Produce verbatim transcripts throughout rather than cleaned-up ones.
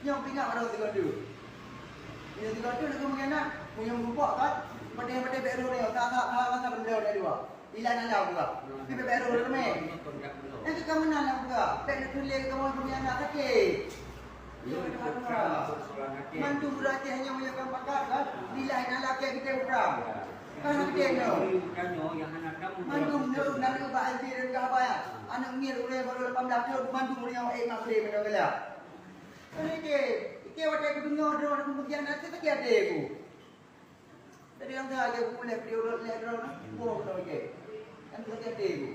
Nyoe pingat barô sigoe teuk. Nyoe sigoe teuk nak keumeungianat, meunyoe mupok kan, padahai-padahai bèk roh nyoe, that-that hal masa beliau dari dua. Ilan alam buka. Tapi bèk roh teumé. Nyang ka meunan lam buka. Bèk neutuléh keumeungianat sakét. Mandum ureueng Aceh nyoe meunyoe ka pakat kan, ilan alam kiak kita urang. Kan kita nyoe. Mandum nyoe, nyoe bak M P dan ka haba. Aneuk miet ureueng barô lapan belas thôn, mandum ureueng nyoe, eh, mak boleh meunyoe galak. Kan ike, ike watèe kudeungö droe peubukian na, sakét até ku. Jadi nyang ka lagèe ku lhèe video lhèe droe na, boh droe ike. Kan sakét até ku.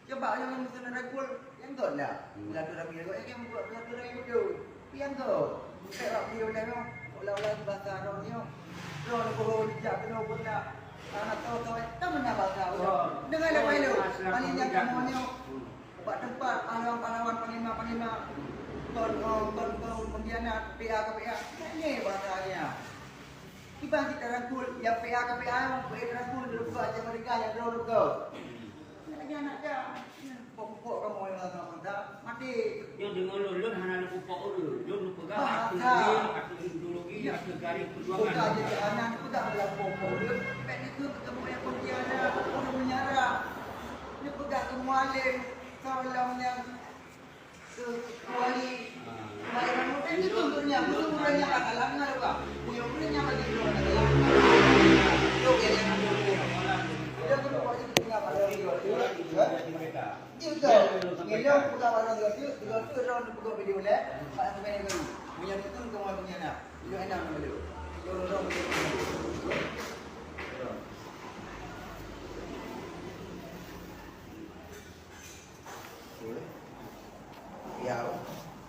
Coba nyang meuseunang ragul, nyang göt na. Silaturahmi ragul, nyang göt silaturahmi beutôi. Nyang göt. Bukan bak video lhèe nyoe, olah-olah bahasa droe nyoe. Droe boh jak keunoe buet na. Anak tho-tho, ka meunan bahasa droe. Deungon lé malu, paling nyang kamoe nyoe. Bak teumpat pahlawan-pahlawan, panglima-panglima, kon, kon, kon, kon pengkhianat, P A ke P A, nyan bahasa nyan. Kiban cit tarangkul, nyang P A ke P A, nyang P A tarangkul, leuba aja mereka nyang droe leuba. Nyan aja, pokok-pokok kamoe nyang sama mata, mati. Nyoe deungon lôn, lôn hana lôn pupok ureueng. Lôn peugah bahasa. Ateueh ideologi, ateueh garis perjuangan. Bukan aja anak, peugah dalam pokok ureueng. Bèk dikeue kamoe nyang pengkhianat, ureueng meunyarak. Neupeugah keu mualem, tolong nyang keu kuali. Baik, kamu kan itu untuk nyang, untuk ureueng nyang akan lama, Bang. Punya ureueng nyang bagi ureueng akan lama. Itu yang ada. Dia tu buat itu tinggal pada orang tua. Dia tu, dia tu pegang barang dia tu, dia tu orang tu pegang video leh, kat sebenarnya baru. Punya tu tu kawan punya nak. Dia enak nama dia. Dia orang tu. Ya.